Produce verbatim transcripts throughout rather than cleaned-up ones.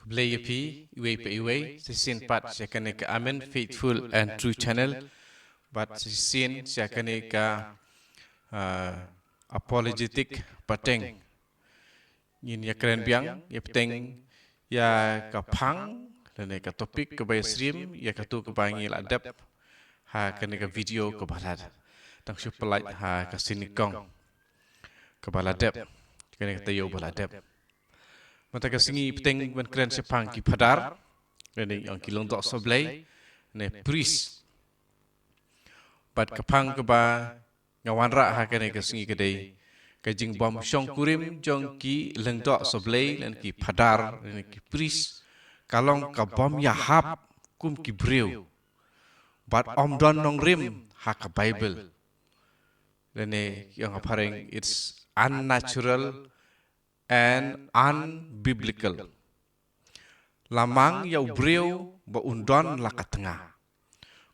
Khublei ïa phi, iwei pa iwei, shisien pat sha kane ka Amen Faithful and True Channel, bad shisien sha kane ka, ah, Apologetic Pateng. Ngin ïa kren biang, ïa pateng, ïa ka phang, lane ka topic, kaba ïasyriem, ïa katu kaba ngi la dep, ha kane ka video kaba la dep. Tang shu pynlait ha ka sien nyngkong kaba la dep, kane ka taïew ba la dep. Mynta ka sngi pateng ban kren shaphang ki phadar, lane ong ki lyngdoh sohblei, ne priest. Bad ka phang kaba nga wanrah ha kane ka sngi ka dei ka jingbym shongkurim jong ki lyngdoh sohblei, lane ki phadar, lane ki priest, ka long kabym ïahap kum ki briew. Bad ym don nongrim ha ka Bible. Lane ki ong ha phareng, it's unnatural and unbiblical. La mang ïa u briew ba un don la ka tnga,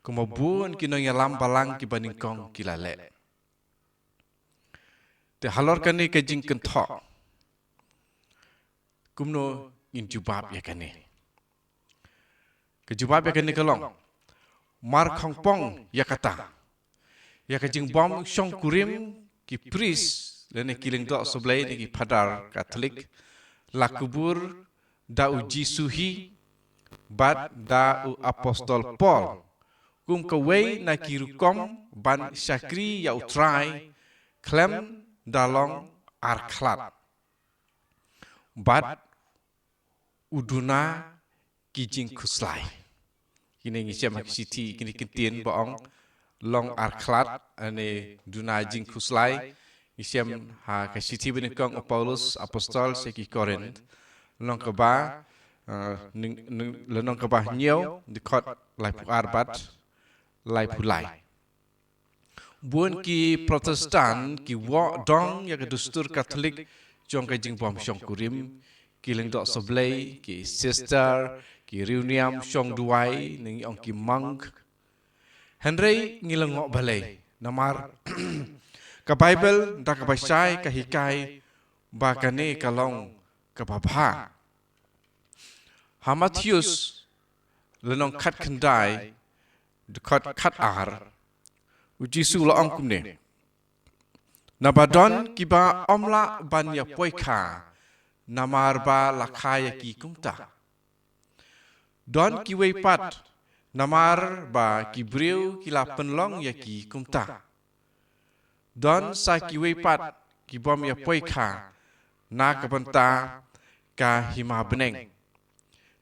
kumba bun ki nongïalam balang kiba nyngkong ki la leh. Te halor kane ka jingkynthoh, kumno ngin jubab ïa kane? Ka jubab ïa kane ka long, mar khongpong ïa kata, ïa ka jingbym shongkurim ki priest, lane ki lyngdoh sohblei, ne ki phadar Katholik, la kubur da u Jisu hi, bad da u Apostol Paul, kum kawei na ki rukom ban shakri ïa u Trai, khlem da long arkhlad. Bad u duna ki jingkhuslai. Kine ngi shem ha ki shithi, kine ki ktien ba ong long arkhlad, lane duna jingkhuslai. Ngi shem ha ka shithi ba nyngkong u Paulus Apostol sha ki Korinth. Lynnong kaba, eh, ning, ning, lynnong kaba hynñiew, dkhot laiphew ar bad laiphew lai. Bun ki Protestant ki wad dong ïa ka dustur Katholik jong ka jingbym shongkurim, ki lyngdoh sohblei, ki sister, ki riewniam shong duwai, ne ngi ong ki monk. Hynrei ngi la ngoh balei, namar ka Bible da kaba shai ka hikai ba kane ka long kaba bha. Ha Mathaios lynnong khatkhyndai, dkhot khatar, u Jisu u la ong kumne: Naba don kiba ym lah ban ïa poi kha, namar ba la kha ïa ki kumta. Don kiwei pat, namar ba ki briew ki la pynlong ïa ki kumta. Don sa kiwei pat kibym ïa poi kha na ka bynta ka hima bneng.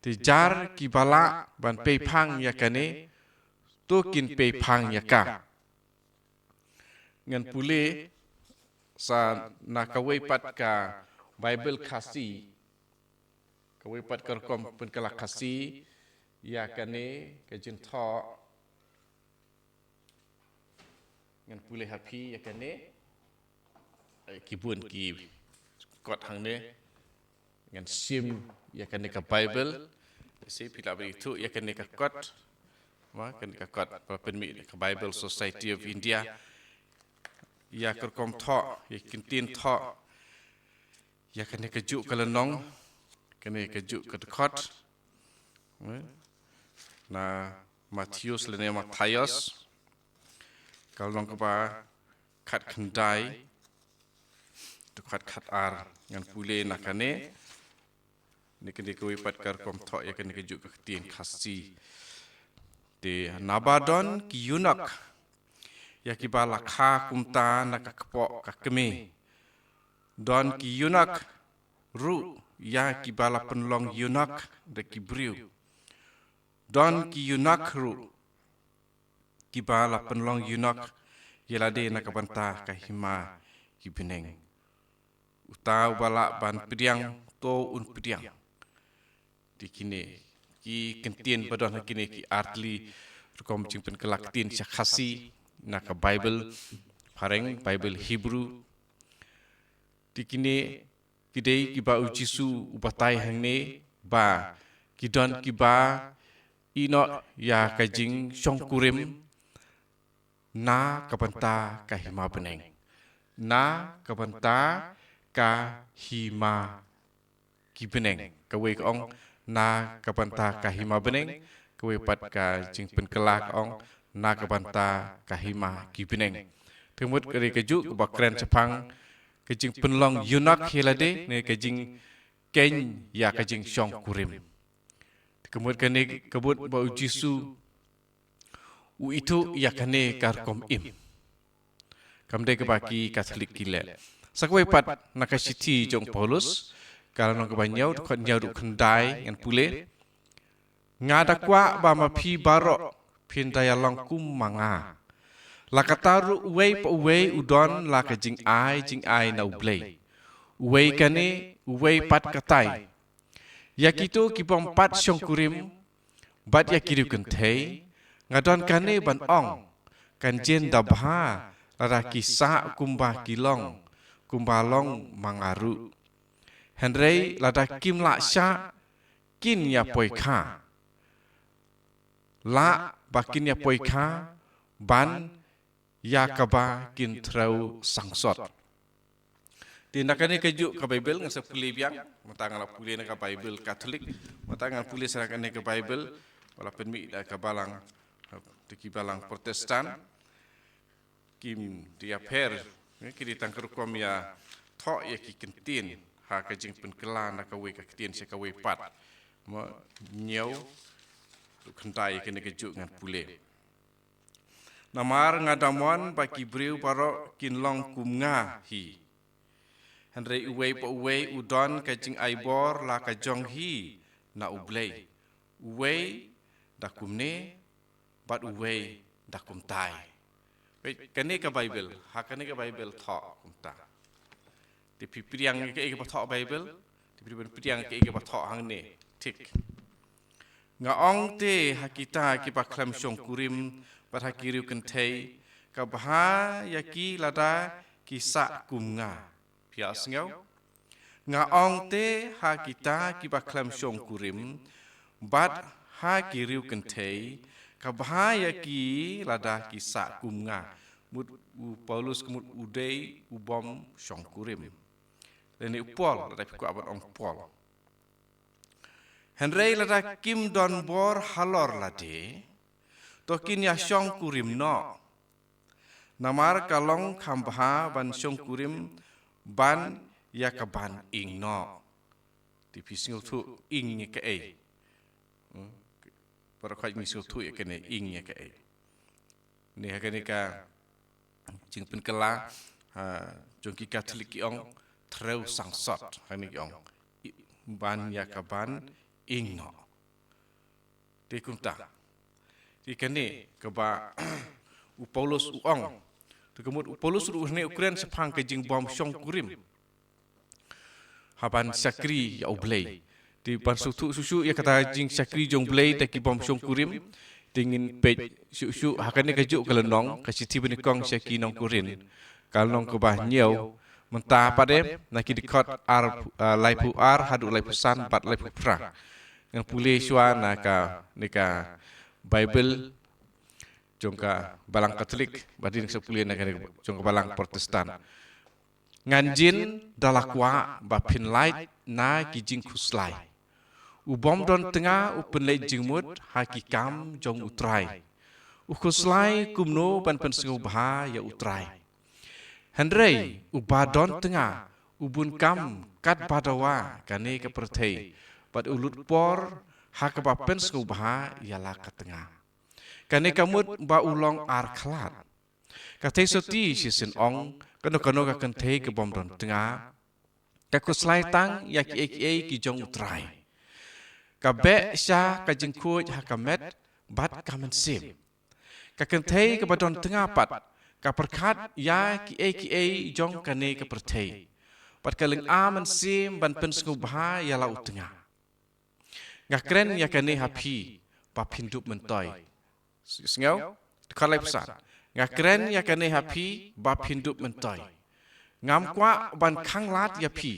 Te jar kiba lah ban pei phang ïa kane, to kin pei phang ïa ka. Ngan pule sa na kawei pat ka Bible Khasi, kawei pat ka rukom pynkylla Khasi ïa kane ka jingthoh. Ngan pule ha phi ïa kane. Eh, ki bun ki kot hangne. Ngan shim ïa kane ka Bible. Shi phi lah ban ithuh ïa kane ka kot. Mo, kane ka kot ba pynmih da ka Bible Society of India. Ïa ka rukom thoh, ïa ka ktien thoh. Ïa kane kajuh ka lynnong, kane kajuh ka dkhot. Eh, na Mathaios lane Mathaios, ka lynnong kaba khatkhyndai, dkhot khatar. Ngan pule na kane. Kane ka dei kawei pat ka rukom thoh ïa kane kajuh ka ktien Khasi. Te naba don ki eunuch ïa kiba la kha kumta na ka kpoh ka kmie. Don ki eunuch ruh ïa kiba la pynlong eunuch da ki briew. Don ki eunuch ruh kiba la pynlong eunuch ïa lade na ka bynta ka hima ki bneng. Uta uba lah ban pdiang, to un pdiang. Te kine ki ktien ba don ha kine ki artylli rukom jingpynkylla ktien sha Khasi na ka Bible phareng, Bible Hebrew. Te kine ki dei kiba u Jisu u batai hangne ba ki don kiba ïehnoh ïa ka jingshongkurim na ka bynta ka hima bneng. Na ka bynta ka hima ki bneng. Kawei ka ong na ka bynta ka hima bneng, kawei pat ka jingpynkylla ka ong na ka bynta ka hima ki bneng. Te ka mut ka dei kajuh kaba kren shaphang ka jingpynlong ïunak hi lade ne ka jingkhein ïa ka jingshongkurim. Te ka mut kane ka mut ba u Jisu u ithuh ïa kane ka rukom im. Kam dei kaba ki Katholik ki leh. Sa kawei pat na ka shithi jong Paulus, ka lynnong kaba hynñiew, dkhot hynñiew haduh khyndai ngan pule. Nga da kwah ba ma phi baroh phin da ïalong kum ma nga. La katta ruh uwei pa uwei u don la ka jingai jingai na U Blei. Uwei kane, uwei pat katai. Ïa kito ki bym pat shongkurim bad ïa ki riewkynthei, nga don kane ban ong, kan jin da bha lada ki sah kumba ki long, kumba long ma nga ruh. Hynrei lada kim lah shah, kin ïa poi kha. Lah ba kin ïa poi kha ban ïa kaba kin threu sangsot. Te na kane kajuh ka Baibl ngan sa pule biang, mynta nga la pule na ka Baibl Katholik, mynta ngan pule sa na kane ka Baibl ba la pynmih da ka balang, te ki balang Protestant, kim dei ïapher, eh, ki dei tang ka rukom ïathoh ïa ki ktien ha ka jingpynkylla na kawei ka ktien sha kawei pat. Mo, hynñiew haduh khyndai ïa kane kajuh ngan pule. Namar nga da mon ba ki briew baroh kin long kum nga hi. Hynrei uwei pa uwei u don ka jingai bor la ka jong hi na U Blei. Uwei da kumne bad uwei da kumtai. Peit, kane ka Baibl, ha kane ka Baibl thoh kumta. Te phi pdiang ïa kaei kaba thoh Baibl, te phi pdiang ïa kaei kaba thoh hangne. Thik. Nga ong te ha kita kiba khlem shongkurim bad ha ki riewkynthei, ka bha ïa ki lada ki sah kum nga. Phi ïa sngew? Nga ong te ha kita kiba khlem shongkurim bad ha ki riewkynthei, ka bha ïa ki lada ki sah kum nga. Mut u Paulus ka mut u dei u bym shongkurim. Lane u Paul, lada phi kwah ban ong Paul. Hynrei lada kim don bor halor lade, to kin ïa shongkurim noh. Namar ka long kham bha ban shongkurim ban ïa kaban ing noh. Te phi sngewthuh ing ïa kaei? Hmm? Baroh khoit ngi sngewthuh ïa kane ing ïa kaei. Ne ha kane ka jingpynkylla, ha, jong ki Katholik ki ong, threu sangsot, ha kane ki ong, i, ban ïa kaban ing noh. Te kumta. Te kane kaba u Paulus u ong. Te ka mut u Paulus ruh hangne u kren shaphang ka jingbym shongkurim. Haban shakri ïa U Blei. Te ban sngewthuh shuh shuh ïa kata jingshakri jong U Blei da ki bym shongkurim. Te ngin peit shuh shuh ha kane kajuh ka lynnong, ka shithi banyngkong sha ki nong Korinth. Ka lynnong kaba hynñiew, mynta pat de, na ki dkhot ar, ah, laiphew ar haduh laiphew san bad laiphew phra. Ngan pule shuwa na kane ka Baibl jong ka balang Katholik, bad ngin sa pule na kane jong ka balang Protestant. Ngan jin da la kwah ba phin lait na ki jingkhuslai. U bym don tnga u pynleit jingmut ha ki kam jong U Trai. U khuslai kumno ban pynsngewbha ïa U Trai. Hynrei uba don tnga u bun kam katba dawa kane ka pyrthei, bad u lut por ha kaba pynsngewbha ïa la ka tnga. Kane ka mut ba u long ar khlad. Ka theisotti shisien ong, kano kano ka kynthei ka bym don tnga ka khuslai tang ïa kiei kiei ki jong U Trai. Ka beh sha ka jingkhuid ha ka met bad ka mynsiem. Ka kynthei kaba don tnga pat ka pyrkhat ïa kiei kiei jong kane ka pyrthei, bad ka lynga mynsiem ban pynsngewbha ïa la u tnga. Nga kren ïa kane ha phi ba phin dup myntoi. Sngew? Dkhot laiphew san. Nga kren ïa kane ha phi ba phin dup myntoi. Ngam kwah ban khanglad ïa phi,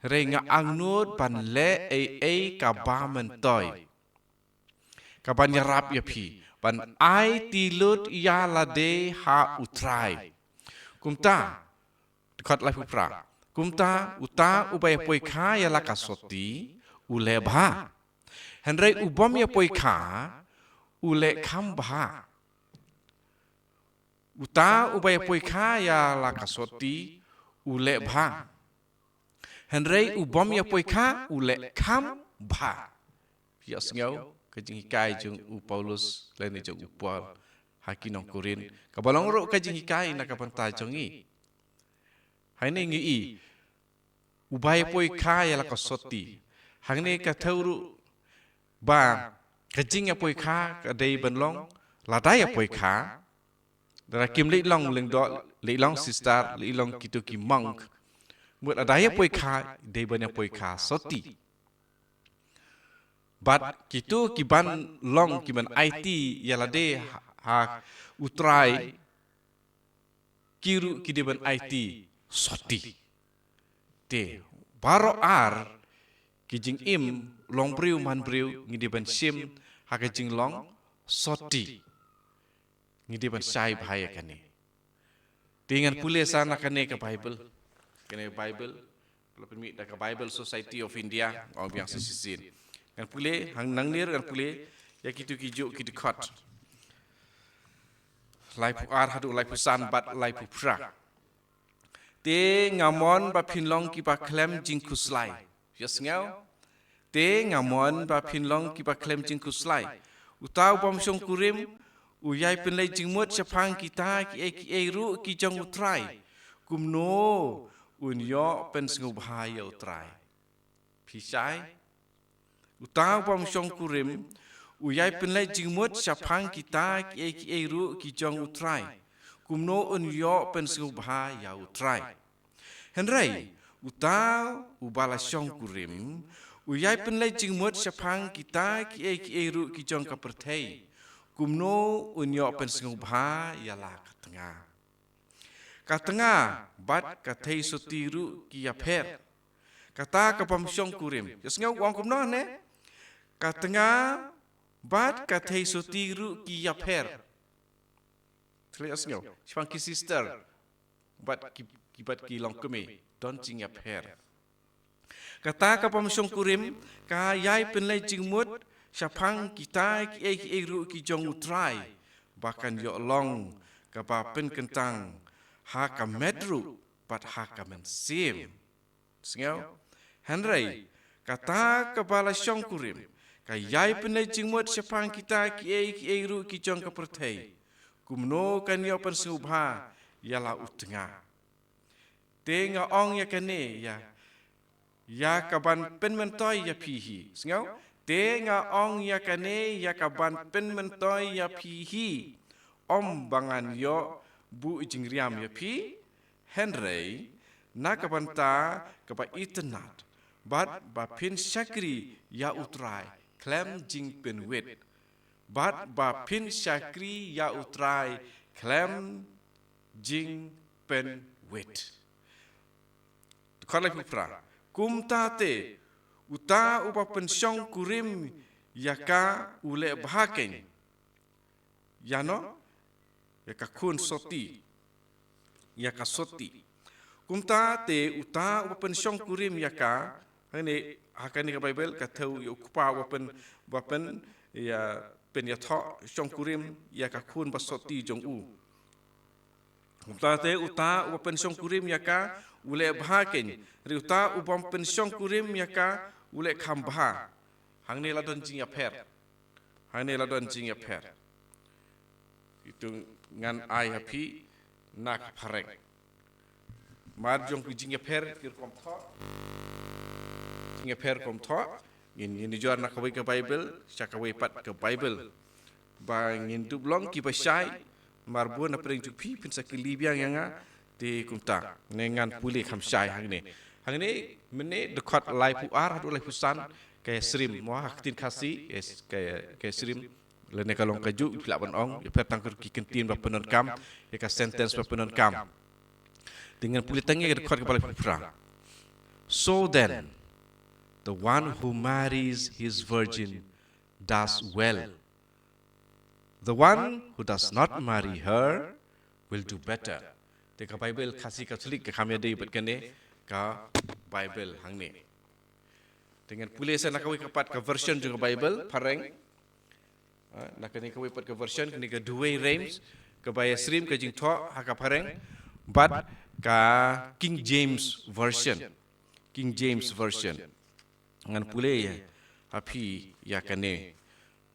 hynrei nga angnud ban leh ei ei kaba myntoi, kaban ïarap ïa phi ban aiti lut ïa lade ha U Trai. Kumta, dkhot laiphew phra. Kumta, uta uba ïa poi kha ïa la ka sotti u leh bha. Hynrei u bym ïa poi kha, u leh kham bha. Uta uba ïa poi kha ïa la ka sotti, u leh bha. Hynrei u bym ïa poi kha, u leh kham bha. Ïa sngew, ka jinghikai jong u Paulus, lane jong u Paul, ha ki nong Korinth. Kaba long ruh ka jinghikai na ka bynta jong ngi. Hangne ngi i, uba ïa poi kha ïa la ka sotti. Hangne ka thew ruh ba ka jingïa poi kha ka dei ban long, lada ïa poi kha. Lada kim leit long lyngdoh, leit long sister, leit long kito ki monk. Mut lada ïa poi kha, dei ban ïa poi kha sotti. Bad kito ki ban long ki ban aiti ïa lade ha, ha u Trai, ki ruh ki dei ban aiti sotti. Te baroh ar ki jingim long briew man briew ngi dei ban shim ha ka jinglong sotti. Ngi dei ban shai bha ïa kane. Te ngan pule sa na kane ka Bible. Kane Bible la pynmih da ka Bible Society of India, ong biang sa shisien. Ngan pule, hangne ngan pule ïa kito ki juh ki dkhot. Laiphew ar haduh laiphew san bad laiphew phra. Te nga mon ba phin long kiba khlem jingkhuslai. Ïa sngew. Te nga mon ba phin long kiba khlem jingkhuslai. Uta u bym shongkurim, u ïai pynleit jingmut shaphang kita kiei kiei ruh ki jong u Trai. Kumno un ïoh pynsngewbha ïa u Trai. Phi shai? Uta u bym shongkurim, u ïai pynleit jingmut shaphang kita kiei kiei ruh ki jong u Trai. Kumno un ïoh pynsngewbha ïa u Trai. Hynrei, uta uba la shongkurim, u ïai pynleit jingmut shaphang kita kiei kiei ruh ki jong ka pyrthei. Kumno un ïoh pynsngewbha ïa la ka tnga. Ka tnga, bad ka thei sotti ruh ki ïapher. Kata ka bym shongkurim. Ïa sngew u ong kumno ne? Ka tnga, bad ka thei sotti ruh ki ïapher. Threi ïa sngew. Shaphang ki sister. Bad ki, ki bad ki longkmie. Don jingïapher. Kata ka bym shongkurim, ka ïai pynleit jingmut, shaphang kita kiei kiei ruh ki jong u Trai, ba kan ïoh long, kaba pynkyntang, ha ka met ruh, bad ha ka mynsiem. Sngew? Hynrei, kata kaba la shongkurim, ka ïai pynleit jingmut shaphang kita kiei kiei ruh ki jong ka pyrthei, kumno kan ïoh pynsngewbha, ïa la u tnga. Te nga ong ïa kane ïa, ïa ka ban pynmyntoi ïa phi hi. Sngew? Te nga ong ïa kane ïa ka ban pynmyntoi ïa phi hi. Ym ba ngan ïoh buh jingriam ïa phi. Hynrei, na ka bynta kaba itynnad. Bad ba phin shakri ïa u Trai. Khlem jingpynwit. Bad ba phin shakri ïa u Trai. Khlem jingpynwit. Dkhot laiphew phra. Kumta te, uta uba pynshongkurim ïa ka u leh bha kein. Ïa no? Ïa ka khun sotti. Ïa ka sotti. Kumta te uta uba pynshongkurim ïa ka, hangne, ha kane ka Bible, ka thew ïa u kpa uba pyn, uba pyn, ïa pynïathoh shongkurim ïa ka khun ba sotti jong u. Kumta te uta uba pynshongkurim ïa ka u leh bha kein, hynrei uta u bym pynshongkurim ïa ka u leh kham bha. Hangne la don jingïapher. Hangne la don jingïapher. Itu ngan ai ha phi na ka phareng. Mar jong ki jingïapher ki rukom thoh. Jingïapher rukom thoh. Ngin, ngin ïa jor na kawei ka Bible, sha kawei pat ka Bible. Ba ngin dup long kiba shai, mar bun na pyrshang jong phi, phin sa kylli biang ïa nga, te kumta. Ne ngan pule kham shai hangne. Hangne, mynne dkhot laiphew ar, haduh laiphew san, ka ïasyriem, mo ha ka ktien Khasi, ka ïas-, ka ïa-, ka ïasyriem, lane ka long kajuh, phi lah ban ong, ïapher tang ki kyntien ba pyndonkam, ïa ka sentence ba pyndonkam. Te ngan pule tang ïa ka dkhot kaba laiphew phra. So then, the one who marries his virgin does well. The one who does not marry her will do better. Te ka Bible Khasi Katholik ka kham ïadei bad kane ka Bible hangne. Te ngan pule sa na kawei ka pat ka version jong ka Bible phareng. Ah, na kane kawei pat ka version, kane ka Douay-Rheims, kaba ïasyriem ka jingthoh ha ka phareng bad ka King James Version. King James Version. Ngan pule ïa ha phi ïa kane.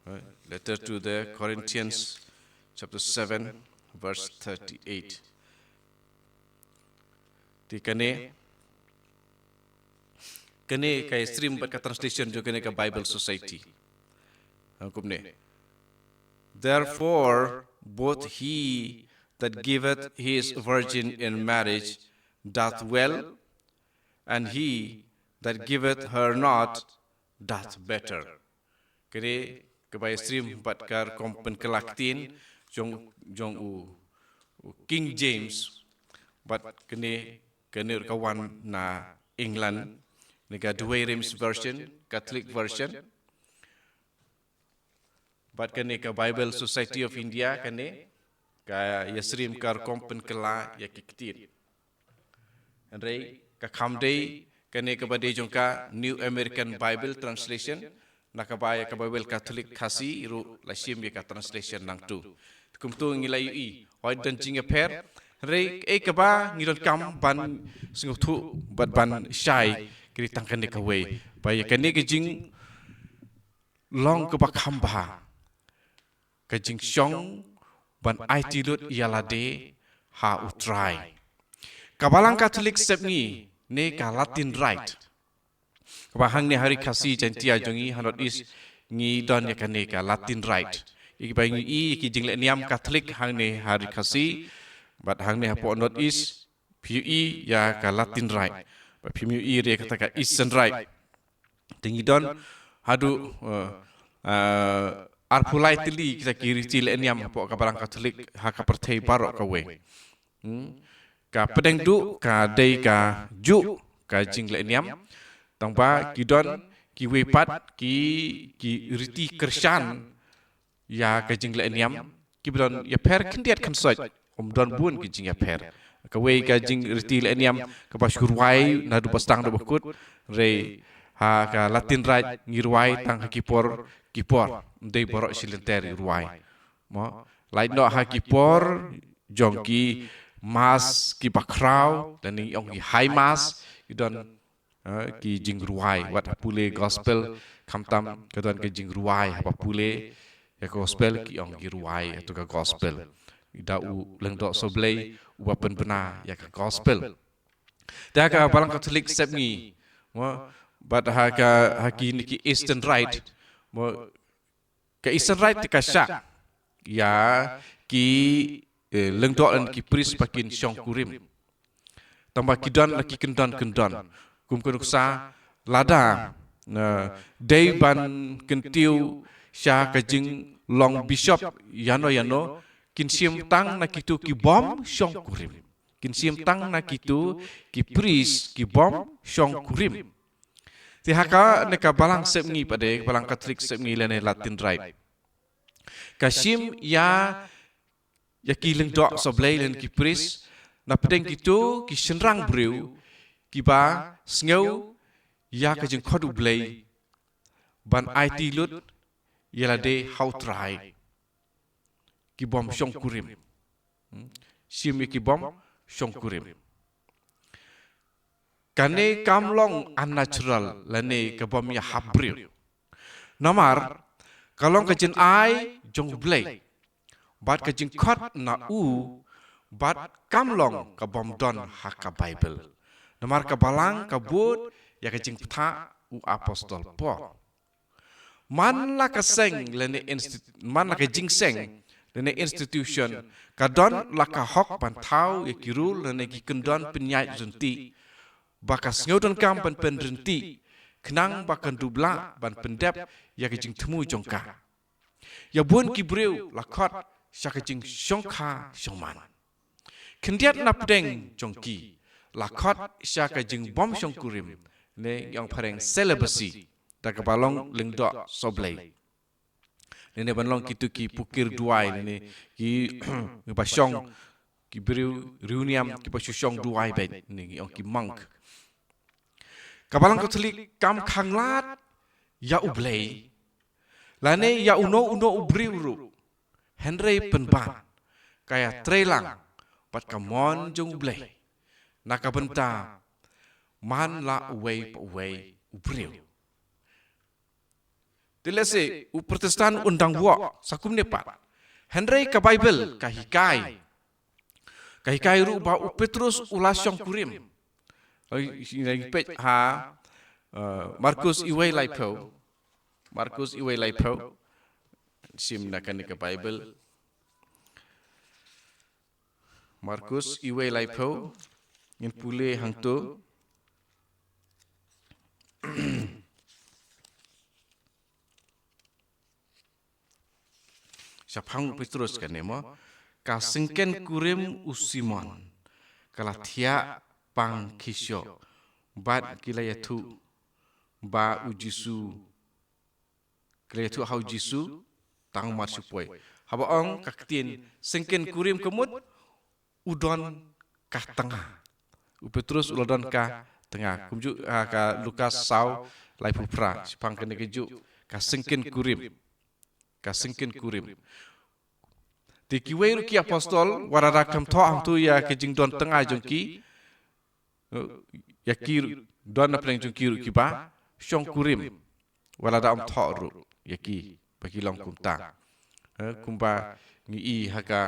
Ah, letter to the Corinthians, chapter seven, verse thirty-eight. Te kane, kane ka ïasyriem bad ka translation jong kane ka Bible Society. Ha, kumne. Therefore, both he that giveth his virgin in marriage doth well, and he that giveth her not doth better. Kane kaba ïasyriem bad ka rukom pynkylla ktien jong, jong u, u King James, bad kane, kane ka wan na England, ne ka Douay-Rheims Version, Catholic Version. Bad kane ka Bible Society of India, kane ka ïasyriem ka rukom pynkylla ïa ki ktien. Hynrei ka kham dei kane kaba dei jong ka New American Bible Translation, na kaba ïa ka Bible Catholic Khasi ruh la shim ïa ka translation nangtu. Kumtu ngi la ïohi, hooid don jingïapher, hynrei ei kaba ngi donkam ban sngewthuh bad ban shai, ka dei tang kane kawei, ba ïa kane ka jing long kaba kham bha, ka jingshong ban aiti lut ïa lade ha U Trai. Ka Balang Katholik sepngi ne ka Latin Rite, kaba hangne ha Ri Khasi Jaiñtia jong ngi ha North East ngi don ïa kane ka Latin Rite. Ïa kiba ngi ïohi ïa ki jingleh niam Katholik hangne ha Ri Khasi bad hangne hapoh North East, phi ïohi ïa ka Latin Rite, bad phim ïohi re kata ka Eastern Rite. Te ngi don haduh, eh, eh, arphew lai tylli kita ki riti leh niam hapoh ka Balang Katholik ha ka pyrthei baroh kawei. Hmm. Ka pdeng duh ka dei ka juh ka jingleh niam. Tangba ki don kiwei pat ki, ki riti kyrshan ïa ka jingleh niam, kiba don ïapher khyndiat khynsoit, ym don bun ki jingïapher. Kawei ka jingriti leh niam kaba shu rwai naduh ba sdang haduh ba kut, hynrei ha ka Latin Rite ngi rwai tang ha ki por ki por, ym dei baroh shi lynter ngi rwai. Mo, lait noh ha ki por jong ki Mass kiba khraw, lane ngi ong ki High Mass, ki don, eh, ki jingrwai, wat ha pule gospel, khamtam ka don ka jingrwai, haba pule ïa ka gospel ki ong ki rwai ïa tu ka gospel. Da u Lyngdoh Soblei uba pynbna ïa ka gospel. Te ha ka Balang Katholik sepngi, mo, bad ha ka, ha kine ki Eastern Rite, mo, ka Eastern Rite te ka shah ïa ki, eh, lyngdoh lane ki priest ba kin shongkurim. Tangba ki don la ki kyndon kyndon. Kum ka nuksa lada, eh, dei ban kyntiew sha ka jinglong bishop ïano ïano, kin shim tang na kitu ki bym shongkurim. Kin shim tang na kitu ki priest ki bym shongkurim. Te ha kane ka Balang sepngi pat de, Balang Katholik sepngi lane Latin Rite, ka shim ïa, ïa ki Lyngdoh Soblei lane ki priest na pdeng kitu ki shynrang briew kiba sngew ïa ka jingkhot U Blei ban aiti lut ïa lade ha U Trai, ki bym shongkurim. Hmm? Shim ïa ki bym shongkurim. Kane kam long unnatural lane ka bym ïahap briew. Namar ka long ka jingai jong U Blei bad ka jingkhot na u, bad kam long ka bym don ha ka Bible. Namar ka Balang ka bud ïa ka jingpyrta u Apostol Paul. Man la ka seng lane insti-, man la ka jingseng lane institution ka don la ka hok ban thaw ïa ki rule lane ki kyndon pynïaid ryntih ba ka sngew donkam ban pynryntih, khnang ba kan dup lah ban pyndep ïa ka jingthmu jong ka. Ïa bun ki briew la khot sha ka jingshongkha shongman. Khyndiat na pdeng jong ki la khot sha ka jingbym shongkurim, ne ngi ong phareng celibacy, da kaba long Lyngdoh Soblei. Ne, ne ban long kitu ki pukir duwai, ne, ne kiba shong, ki briew riewniam kiba shu shong duwai beit, ne ngi ong ki monk. Ka Balang Katholik kam khang lad ïa U Blei lane ïa uno uno u briew ruh, hynrei pynban ka ïatreilang bad ka mon jong U Blei na ka bynta man la uwei pa uwei u briew. Te lehse u Protestant un dang wok sa kumne pat, hynrei ka Baibl ka hikai, ka hikai ruh ba u Petrus u la shongkurim. Ngi peit ha, eh, Markus iwei laiphew. Markus iwei laiphew. Shim na kane ka Baibl. Markus iwei laiphew. Ngin pule hangto. Shaphang u Petrus kane mo, ka syngken kurim u Simon ka la thiah pang khishoh, bad ki la ïathuh ba u Jisu, ki la ïathuh ha u Jisu tang mar shu poi. Haba ong ka ktien syngken kurim ka mut, u don ka tnga. U Petrus u la don ka tnga. Kumjuh, ah, ka Lukas saw laiphew phra, shaphang kane kajuh ka syngken kurim. Ka syngken kurim. Te kiwei ruh ki apostol, wat la da kam thoh hangto ïa ka jingdon tnga jong ki, ïa ki ruh, don na pdeng jong ki ruh kiba shongkurim. Wat la da ym thoh ruh ïa ki ba ki long kumta. Eh, kumba ngi i ha ka,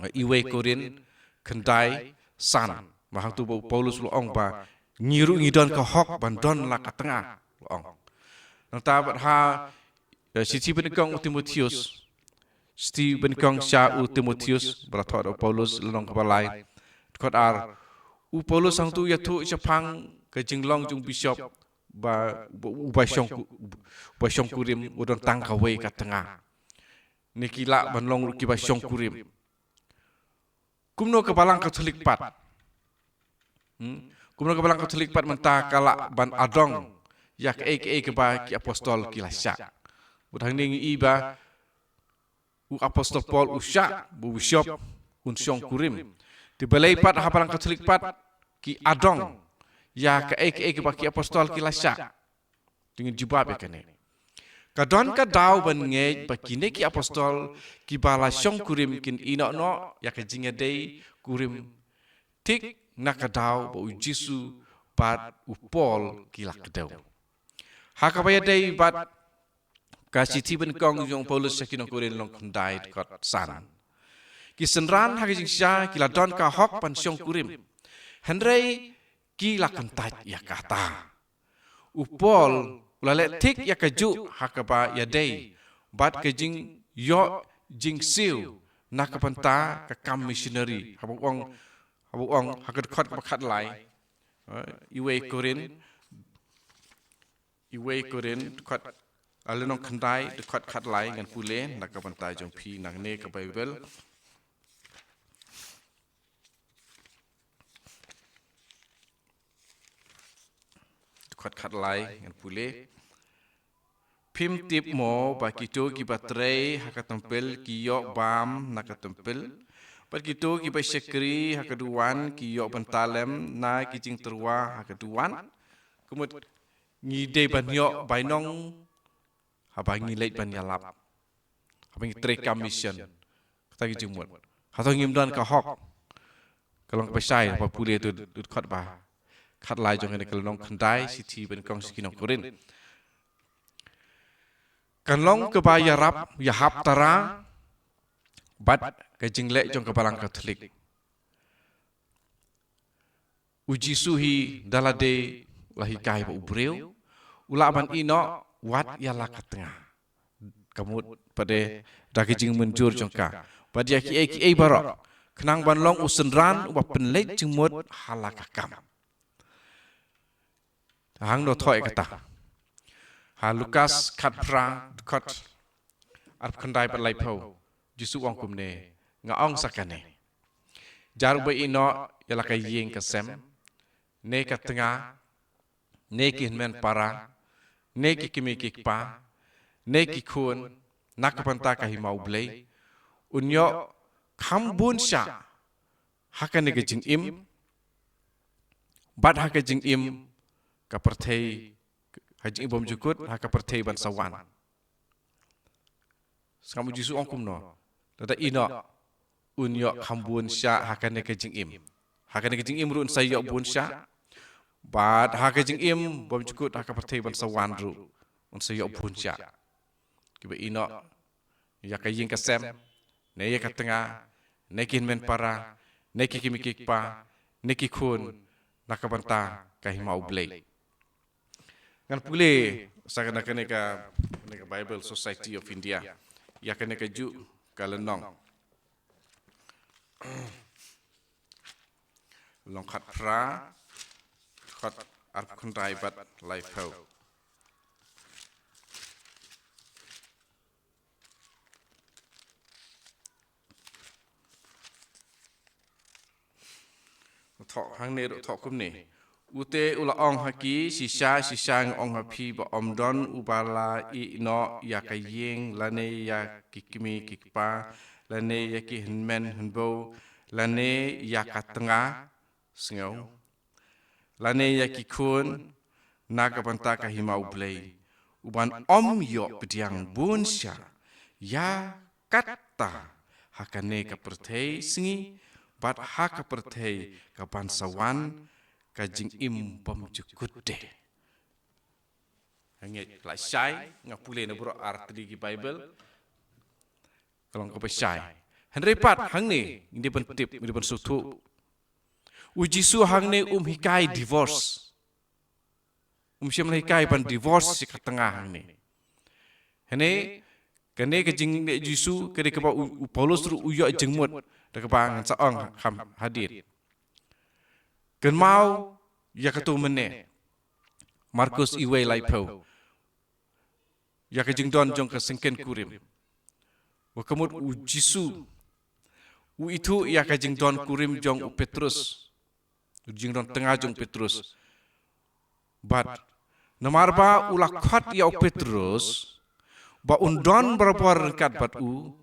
eh, iwei Korinth khyndai san. Ba hangto ba u Paulus u la ong ba ngi ruh ngi don ka hok ban don la ka tnga, u la ong. Nangta bad ha, eh, shithi banyngkong u Timotheus, shithi banyngkong sha u Timotheus, ba la thoh da u Paulus, lynnong kaba lai, dkhot ar. U Paulus hangto u ïathuh shaphang ka jinglong jong u bishop, ba, ba, uba shongku-, uba shongkurim, u don tang kawei ka tnga. Ne ki lah ban long ruh kiba shongkurim. Kumno ka Balang Katholik pat? Hmm? Kumno ka Balang Katholik pat mynta ka lah ban adong ïa kaei kaei kaba ki apostol ki la shah? Bad hangne ngi i ba u apostol Paul u shah ba u bishop un shongkurim. Te balei pat ha Balang Katholik pat ki adong ïa kaei kaei kaba ki apostol ki la shah? Te ngin jubab ïa kane. Ka don ka daw ban ngeit ba kine ki apostol kiba la shongkurim kin ïehnoh noh ïa ka jingïadei kurim thik na ka daw ba u Jisu bad u Paul ki la kdew. Ha kaba ïadei bad ka shithi banyngkong jong u Paulus sha ki nong Korinth lynnong khyndai dkhot san. Ki synran ha ka jingshisha ki la don ka hok ban shongkurim. Hynrei ki la kyntait ïa kata. U Paul u la leh thik ïa kajuh ha kaba ïadei bad ka jingïoh jingsiew na ka bynta ka kam missionary. Haba u ong, haba u ong ha ka dkhot kaba khatlai. Eh, iwei Korinth, iwei Korinth dkhot, ah, lynnong khyndai dkhot khatlai, ngan pule na ka bynta jong phi nangne ka Baibl. Dkhot khatlai ngan pule. Phim tip mo ba kito kiba trei ha ka templ ki ïoh bam na ka templ, bad kito kiba shakri ha ka duwan ki ïoh bynta lem na ki jingtyrwa ha ka duwan? Ka mut ngi dei ban ïoh bainong haba ngi leit ban ïalap, haba ngi trei kam mission. Kata ki jingmut. Hato ngim don ka hok? Ka long kaba shai, haba pule to dkhot ba khatlai jong kane ka lynnong khyndai shithi banyngkong sha ki nong Korinth. Kan long kaba ïarap, ïahap tara bad ka jingleh jong ka Balang Katholik. U Jisu hi da lade u la hikai ba u briew u lah ban ïehnoh wat ïa la ka tnga. Ka mut pat de da ka jingmynjur jong ka. Bad ïa kiei kiei baroh khnang ban long u synran uba pynleit jingmut ha la ka kam. Hangno thoh ïa kata? Ha Lukas khatphra dkhot arphew khyndai bad laiphew, Jisu u ong kumne, nga ong sa kane. Jar uba ïehnoh ïa la ka ïing ka sem, ne ka tnga, ne ki hynmen para, ne ki kmie ki kpa, ne ki khun, na ka bynta ka hima U Blei, un ïoh kham bun shah ha kane ka jingim, bad ha ka jingim ka pyrthei, ha jingim bymjukut, ha ka pyrthei ban sa wan. Sngap u Jisu ong kumno? Lada Enok un ïoh kham bun shah ha kane ka jingim, ha kane ka jingim ruh un sa ïoh bun shah. Bad ha ka jingim bymjukut, ha ka pyrthei ban sa wan ruh un sa ïoh bun shah. Kiba ïehnoh ïa ka ïing ka sem, ne ïa ka tnga, ne ki hynmen para, ne ki kmie ki kpa, ne ki khun, na ka bynta ka hima U Blei. Ngan pule sa kane, kane ka, kane ka Bible Society of India, ïa kane kajuh ka lynnong. Lynnong khatphra, dkhot arphew khyndai bad laiphew. Thoh hangne ruh thoh kumne. Ute u la ong ha ki, shisha shisha nga ong ha phi, ba ym don uba la ïehnoh ïa ka ïing, lane ïa ki kmie ki kpa, lane ïa ki hynmen hynbew, lane ïa ka tnga, sngew, lane ïa ki khun, na ka bynta ka hima U Blei, uban ym ïoh pdiang bun shah ïa kata ha kane ka pyrthei sngi, bad ha ka pyrthei kaban sa wan, ka jingim bymjukut de. Hangne la shai, nga pule na baroh ar tylli ki Bible, ka long kaba shai. Hynrei pat hangne ngi dei ban tip, ngi dei ban sngewthuh. U Jisu hangne um hikai divorce. Um shym la hikai ban divorce ïa ka tnga hangne. Hangne, kane ka jingleh Jisu, ka dei kaba u, u Paulus ruh u ïoh jingmut, da kaba ngan sa ong kham hadien. Kynmaw ïa kato mynne, Markus iwei laiphew, ïa ka jingdon jong ka syngkien kurim. Wa kamut u Jisu u ithuh ïa ka jingdon kurim jong u Petrus, jingdon tnga jong u Petrus. Bad namar ba u la khot ïa u Petrus ba un don barabor ryngkat bad u,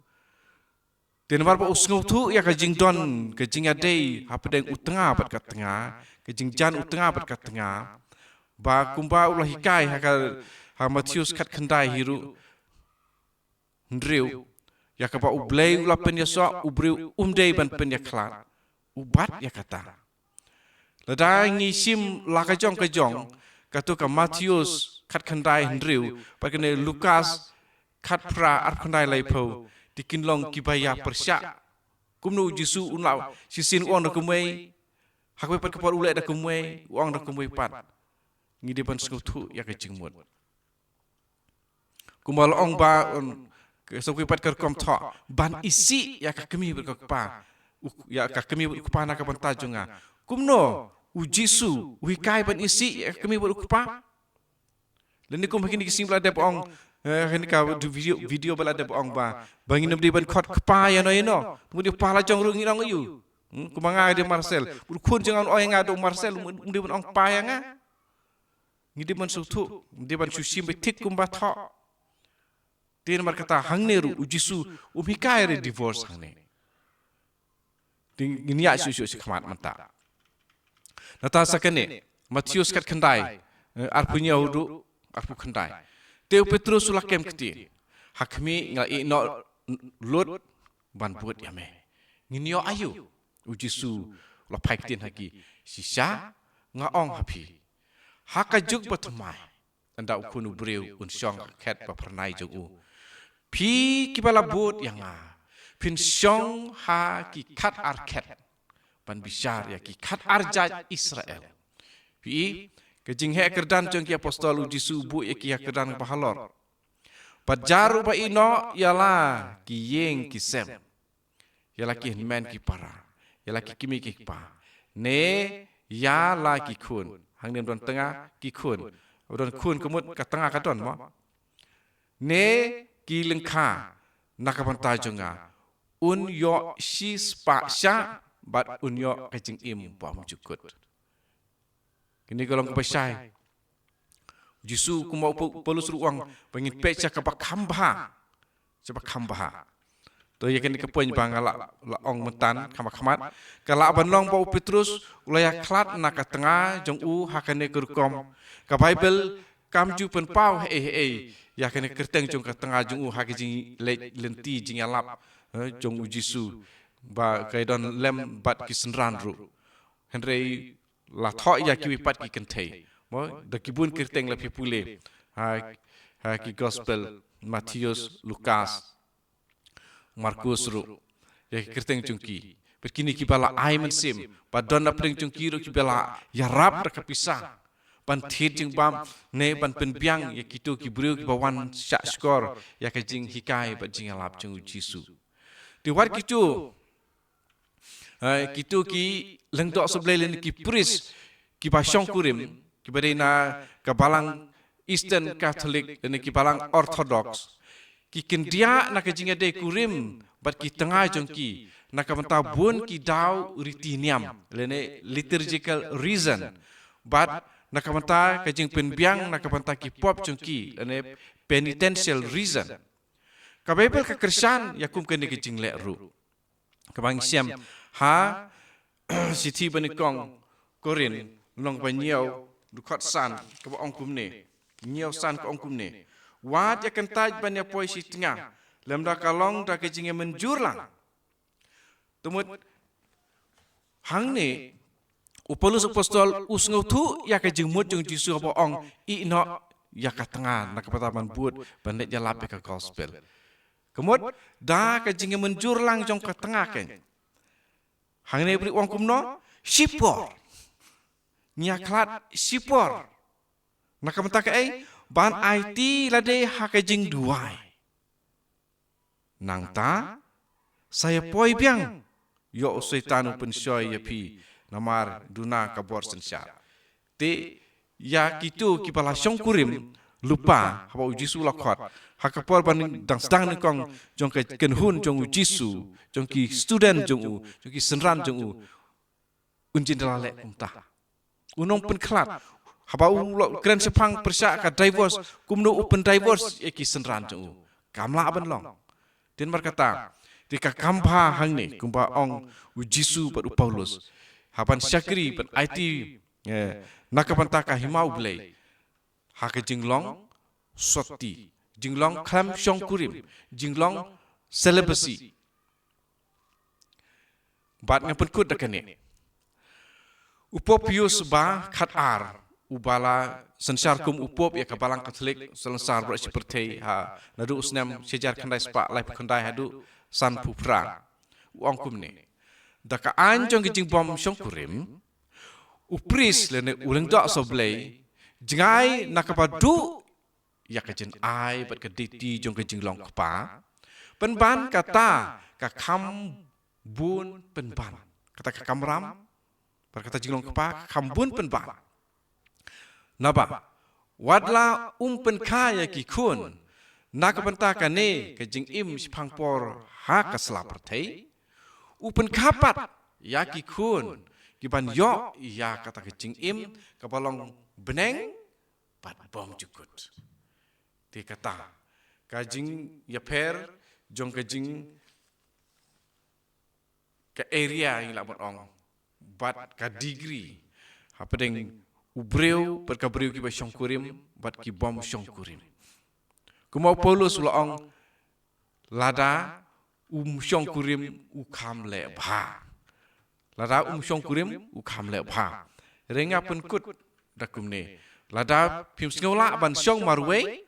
te namar ba u sngewthuh ïa ka jingdon, ka jingïadei hapdeng u tnga bad ka tnga, ka jingjan u tnga bad ka tnga, ba kumba u la hikai ha ka, ha Mathaios khatkhyndai hi ruh hynriew, ïa kaba U Blei u la pynïasoh, u briew um dei ban pynïakhlad. U bat ïa kata. Lada ngi shim la ka jong ka jong, kato ka Mathaios khatkhyndai hynriew, bad kane Lukas khatphra arphew khyndai laiphew, te kin long kiba ïa pyrshah. Kumno u Jisu un la shisien u ong da kumwei, ha kawei pat ka por u leh da kumwei, u ong da kumwei pat. Ngi dei ban sngewthuh ïa ka jingmut. Kumba la ong ba, um, ka, sa kawei pat ka rukom thoh, ban isih ïa ka kmie bad ka kpa, u, ïa ka kmie bad u kpa na ka bynta jong nga. Kumno u Jisu u hikai ban isih ïa ka kmie bad u kpa? Lane kum ha kine ki sngi ba la dep ong, eh, ha kane ka video, video ba la dep ong ba, ba ngin ym dei ban khot kpa ïano ïano. Mut ïa u pa la jong ruh ngin ong aïu? Hmm, kumba nga dei Marcel, mut u khun jong nga un ong ïa nga da u Marcel, mut ym dei ban ong pa ïa nga. Ngi dei ban sngewthuh, ngi dei ban shu shim beit thik kumba thoh. Te namar kata hangne ruh u Jisu um hikai re divorce hangne. Te ngin ïa shu shu shu khmat mynta. Nangta sa kane, Mathaios khatkhyndai, eh, arphew hynñiew haduh arphew khyndai. Te u Petrus u la kem kti, ha khmih, nga la ïehnoh lut ban bud ïa me. Ngin ïoh aïu? U Jisu u la phai ktien ha ki, shisha nga ong ha phi, ha ka juk bathymmai, ynda u Khun u briew un shong ha ka khet ba phyrnai jong u, phi kiba la bud ïa nga, phin shong ha ki khatar khet ban bishar ïa ki khatar jait Israel. Phi i, ka jingheh kyrdan jong ki apostol, u Jisu u buh ïa ki ha kyrdan ba halor. Bad jar uba ïehnoh ïa la ki ïing ki sem, ïa la ki hynmen ki para, ïa la ki kmie ki kpa, ne ïa la ki khun. Hangne ym don tnga, ki khun. Ba don khun ka mut ka tnga ka don mo. Ne ki lyngkha na ka bynta jong nga, un ïoh shispah shah bad un ïoh ka jingim bymjukut. Kine ka long kaba shai. U Jisu kumba u Pa-, Paulus ruh u ong ba ngin peit sha kaba kham bha. Sha ba kham bha. To ïa kane ka point ba nga la, la ong myntan kham khmat. Ka lah ban long ba u Petrus u la ïa khlad na ka tnga jong u ha kane ka rukom. Ka Baibl kam ju pynpaw hei hei ïa kane ka kyrteng jong ka tnga jong u ha ka jingleit lynti jingïalap, eh, jong u Jisu. Ba ka don lem bad ki synran ruh. Hynrei la thoh ïa kiwei pat ki kynthei. Mo, da ki bun kyrteng la phi pule. Ha, ha ki gospel, Mathaios, Lukas, Markus ruh. Ïa ki kyrteng jong ki. Bad kine kiba la ai mynsiem. Bad don na pdeng jong ki ruh kiba la ïarap da ka pisa. Ban thied jingbam, ne ban pynbiang ïa kito ki briew kiba wan shah shkor ïa ka jinghikai bad jingïalap jong u Jisu. Te wat kito, eh, kito ki lyngdoh sohblei lane ki priest kiba shongkurim, kiba dei na ka balang Eastern Catholic lane ki balang Orthodox, ki kyndiah na ka jingïadei kurim bad ki tnga jong ki na ka bynta bun ki daw riti niam lane liturgical reason, bad na ka bynta ka jingpynbiang na ka bynta ki pop jong ki lane penitential reason. Ka Baibl ka kyrshan ïa kum kane ka jingleh ruh. Kaba ngi shem ha shithi ba nyngkong Korinth, lynnong ba hynñiew, dkhot san, kaba ong kumne. Hynñiew san ka ong kumne. Wat ïa kyntait ban ïa poi shi tnga, lymda ka long da ka jingïamynjur lang. Te mut hangne u Paulus apostol u sngewthuh ïa ka jingmut jong u Jisu haba ong, ïehnoh ïa ka tnga na ka bynta ban bud ban leit ïalap ïa ka gospel. Ka mut da ka jingïamynjur lang jong ka tnga keiñ. Hangne u briew u ong kumno? Shipor. Ngi ïa khlad shipor. Na ka bynta kaei? Ban aiti lade ha ka jingduwai. Nangta sa ïa poi biang. Ïoh u Soitan u pynshoi ïa phi, namar duna ka bor synshar. Te ïa kito kiba la shongkurim, lypa haba u Jisu u la khot, ha ka por ban dang sdang nyngkong jong ka kynhun jong u Jisu, jong ki student jong u, jong ki synran jong u, un jin da la leh kumta. Un ym pynkhlad. Haba u la kren shaphang pyrshah ka divorce, kumno u pyndivorce ïa ki synran jong u? Kam lah ban long. Te namar kata, te ka kam bha hangne kumba ong u Jisu bad u Paulus, ha ban shakri ban aiti, eh, na ka bynta ka hima U Blei, ha ka jinglong sotti, jinglong khlem shongkurim, jinglong celibacy. Bad nga pynkut da kane. U Pope Pius ba khatar, uba la synshar kum u Pope ïa ka Balang Katholik salonsar baroh shi pyrthei ha naduh u snem shi hajar khyndai spah laiphew khyndai haduh sanphew phra, u ong kumne. Da ka aiñ jong ka jingbym shongkurim, u priest lane u lyngdoh sohblei, jngai na kaba duh ïa ka jingai bad ka duty jong ka jinglong kpa. Pynban kata ka kham bun pynban. Kata ka kamram bad kata jinglong kpa ka kham bun pynban. Naba wat la um pynkha ïa ki khun na ka bynta kane ka jingim shaphang por ha ka sla pyrthei, u pynkha pat ïa ki khun ki ban ïoh ïa kata ka jingim kaba long bneng bad bymjukut. Te kata ka jingïapher jong ka jing, ka area ngi lah ban ong, bad ka degree hapdeng u briew bad ka briew kiba shongkurim bad ki bym shongkurim. Kumba u Paulus u la ong, lada um shongkurim u kham leh bha. Lada um shongkurim u kham leh bha. Hynrei nga pynkut da kumne. Lada phim sngew lah ban shong marwei,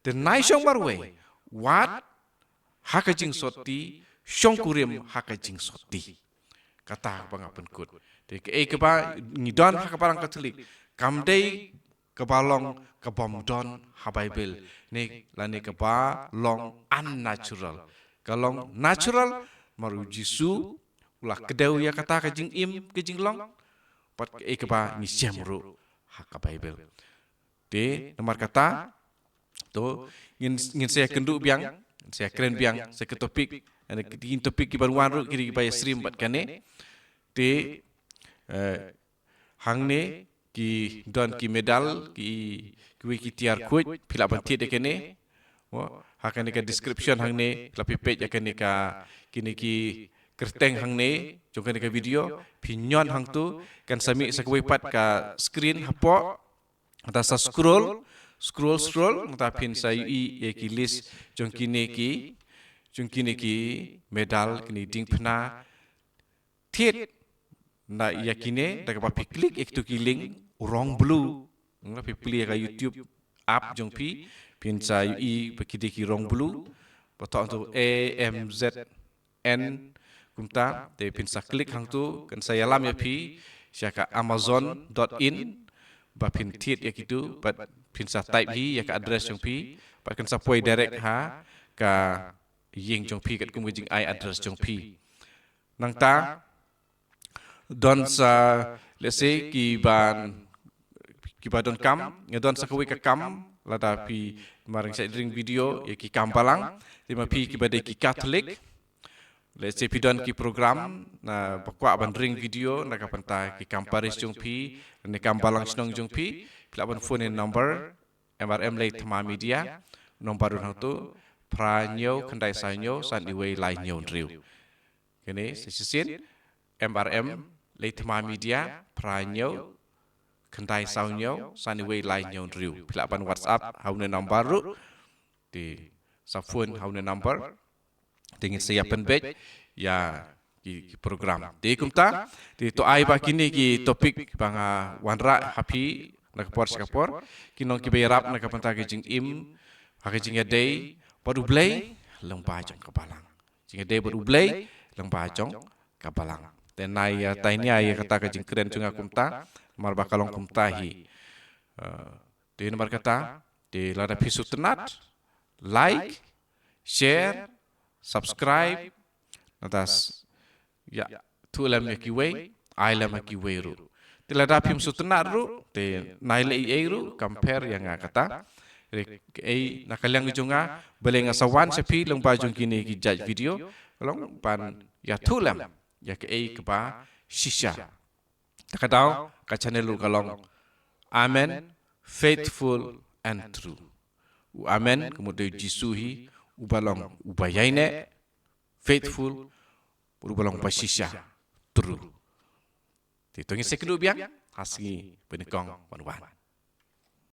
te nai shong marwei. Wat ha ka jingsotti, shongkurim ha ka jingsotti. Kata ba nga pynkut. Te kaei kaba ngi don ha ka Balang Katholik, kam dei kaba long ka bym don ha Baibl, ne lane kaba long unnatural. Ka long natural, namar u Jisu u la kdew ïa kata ka jingim ka jinglong. Bad kaei kaba ngi shem ruh ha ka Baibl. Te namar kata, to ngin, ngin sa ïakynduh biang, ngin sa ïakren biang sa ki topic, ane ki topic kiban wan ruh ki dei kiba ïasyriem bad kane. Te, eh, hangne ki don ki medal, ki, kiwei ki tiar khuid, phi lah ban thied ïa kane. Mo, ha kane ka description hangne, la phi peit ïa kane ka, kine ki kyrteng hangne, jong kane ka video, phi ñion hangtu, kan sa mih sa kawei pat ka screen hapoh, nangta sa scroll, scroll, scroll, nangta phin sa ïohi ïa ki list, jong kine ki, jong kine ki medal, kine diengphna, thied na ïa kine, da kaba phi click ïa kitu ki link, u rong blue. Nga phi plie ïa ka YouTube app jong phi, phin sa ïohi ba ki dei ki rong blue, ba thoh hangtu A M Z N, kumta, te phin sa click hangtu, kan sa ïalam ïa phi, sha ka amazon dot in, ba phin thied ïa kitu, ba phin sa type hi, ïa ka address jong phi, ba kan sa poi direct ha, ka ïing jong phi, katkum ka jingai address jong phi. Nangta, don sa, let's say, ki ban, ki ba don kam, nga don sa kawei ka kam, lada phi, mar nga sa ring video, ïa ki kam balang, te ma phi ki ba dei ki Catholic, let's say phi don ki program, na ba kwah ban ring video, na ka bynta ki kam parish jong phi, ne kam balang shnong jong phi, phi lah ban phone ïa number, M R M Lei Thma Media, number ruh hangtu, phra hynñiew, khyndai saw hynñiew, san wei lai hynñiew hynriew. Kane, sa shisien, M R M, Lei Thma Media, phra hynñiew, khyndai saw hynñiew, san wei lai hynñiew hynriew. Phi lah ban WhatsApp, ha une number ruh. Te, sa phone, ha une number. Te ngin sa ïa pynbeit, ïa ki, ki program. Te kumta, te to ai ba kine ki topic ba nga wanrah ha phi, na ka por sha ka por. Ki nong ki ba ïarap, na ka bynta ka jingim, ha ka jingïadei, bad U Blei, lyngba jong ka balang. Jingïadei bad U Blei, lyngba jong ka balang. Te nai ïa, tai nia ïa kata ka jingkren jong nga kumta, namar ba ka long kumta hi. Eh, te namar kata, te lada phi sngewtynnat, like, share, subscribe, nangta s-, ïa, thuh lem ïa kiwei, ai lem ïa kiwei ruh. Te lada phim sngewtynnat ruh, te nai leh ei ei ruh, compare ïa nga kata. Re, ei, na ka liang jong nga, balei nga sa wan sha phi, lyngba jong kine ki jait video, ka long ban ïathuh lem, ïa kaei kaba shisha. Te ka daw, ka channel ruh ka long, Amen, Faithful and True. U Amen, ka mut dei u Jisu hi, uba long, uba ïaineh, faithful, uba long ba shisha, true. Te to ngin sa ïakynduh biang, ha sngi ba nyngkong ban wan.